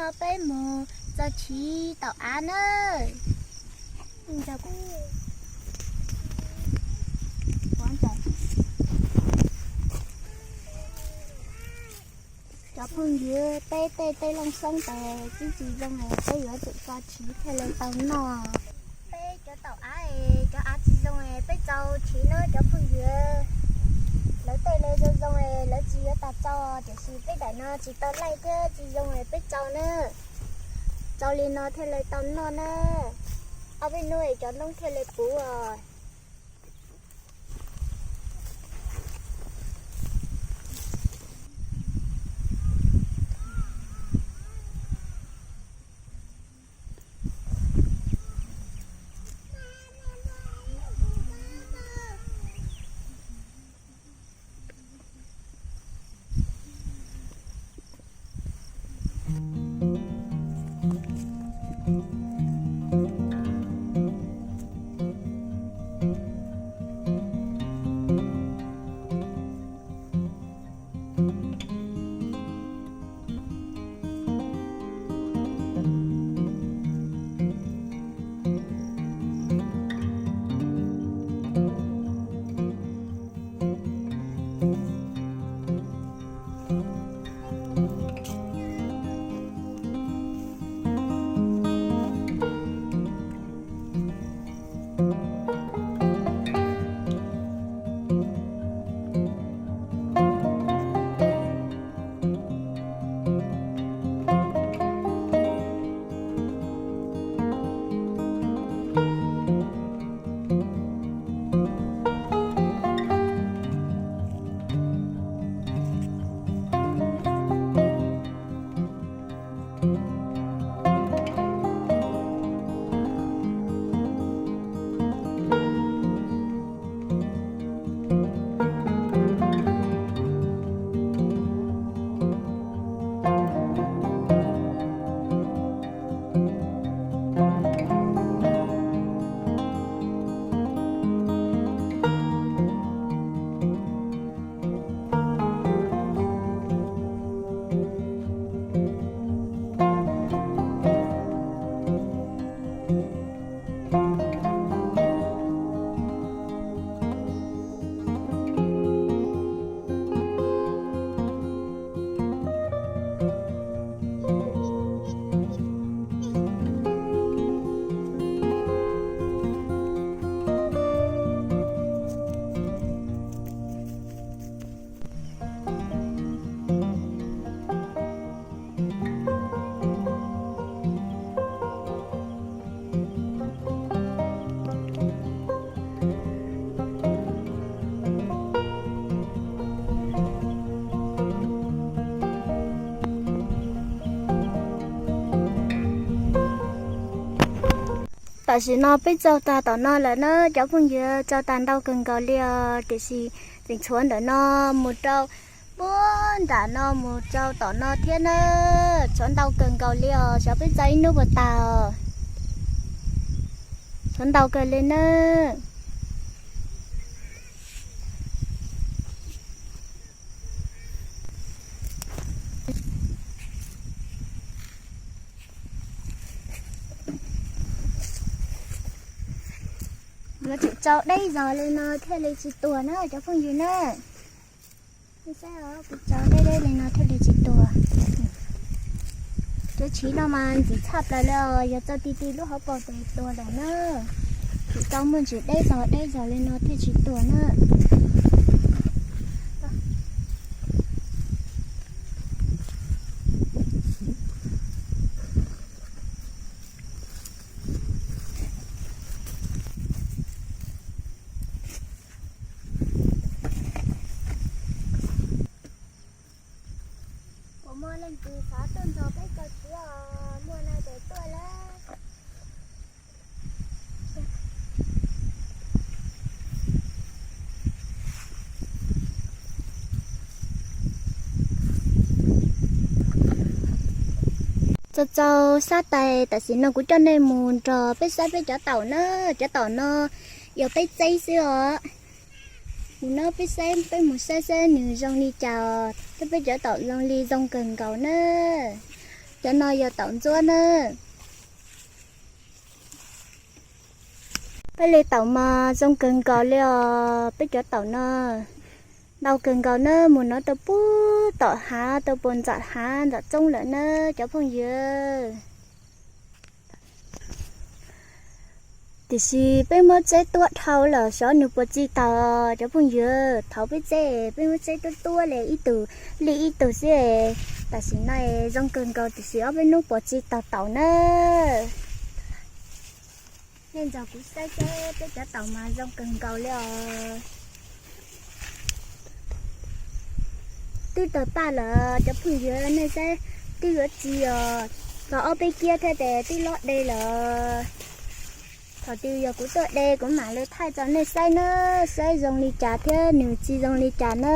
Peb mus txog chiv taum av na. Cov phooj ywg, peb tej teb looj xoob tes twb tsis zoo es peb yuav tsum tso chiv thiaj li tau noj. Peb cov taum av es cov av tsis zoo es peb tso chiv no cov phooj ywg. Lawv tej li zoo zoo es lawv tsis yuav tas tso, tiam sis peb daim no tsis tau laij thiab tsis zoo es peb tso na. Tso li no thiaj li tau noj na. Ob peb hnub es cov noob thiaj li puv os. Tam sim no peb tso tag tom no lawm na cov phooj ywg, tso tag ntau kawg nkaus li os, tiam sis tseem tshuav ntawm no mus rau puag nram no mus rau tom no thiab na. Tshuav ntau kawg nkaus li os, xyov peb tso ib hnub puas tag os. Tshuav ntau kawg li na. Yuav tsum tso deb zog li no thiaj li tsis tuag na cov phooj ywg na. Kuv tso deb deb li no thiaj li tsis tuag. Cov chiv no mas ntxim tshaj plaws li os, yog tso ti ti lub hauv paus tes tuag lawm na. Tsum tau muaj ntsis deb zog deb zog li no thiaj tsis tuag na. Puas muaj leej twg xav tuaj nrog peb kaw chiv os? Muaj no ces tuaj lawm. Txaus txaus sab tais, tam sim no kuv coj nej mus nrog peb saib peb cov taum na. Cov taum no yog peb txeeb xwb os. Mus no peb saib, peb mus saib saib nws zoo li cas os. Thiab peb cov taum zoo li zoo kawg nkaus na. Cov no yog taum ntsuab na. Peb li taum mas zoo kawg nkaus li os. Peb cov taum no ntau kawg nkaus na, mus no tau puag tom hav, tau puag ntxawm hav ntxawm txoob lawm na cov phooj ywg. Tiam sis peb muab txeb tuab dhau lawm xyov nws puas txi taus cov phooj ywg. Thaum peb txeb peb muab txeb tuab tuab li ib tug li ib tug xwb. Tam sim no zoo kawg nkaus tiam sis ob peb hnub puas txi taus taum na. Nej nrog kuv saib saib peb cov taum mas zoo kawg nkaus li os. Twb tawg paj lawm cov phooj ywg, nej saib twb yuav txi os. Tau ob peb kiab thiab ces twb lob de lawm. Thaum twg yog kuv tuaj de kuv mam li thaij rau nej saib na, saib zoo li cas thiab nws txi zoo li cas na.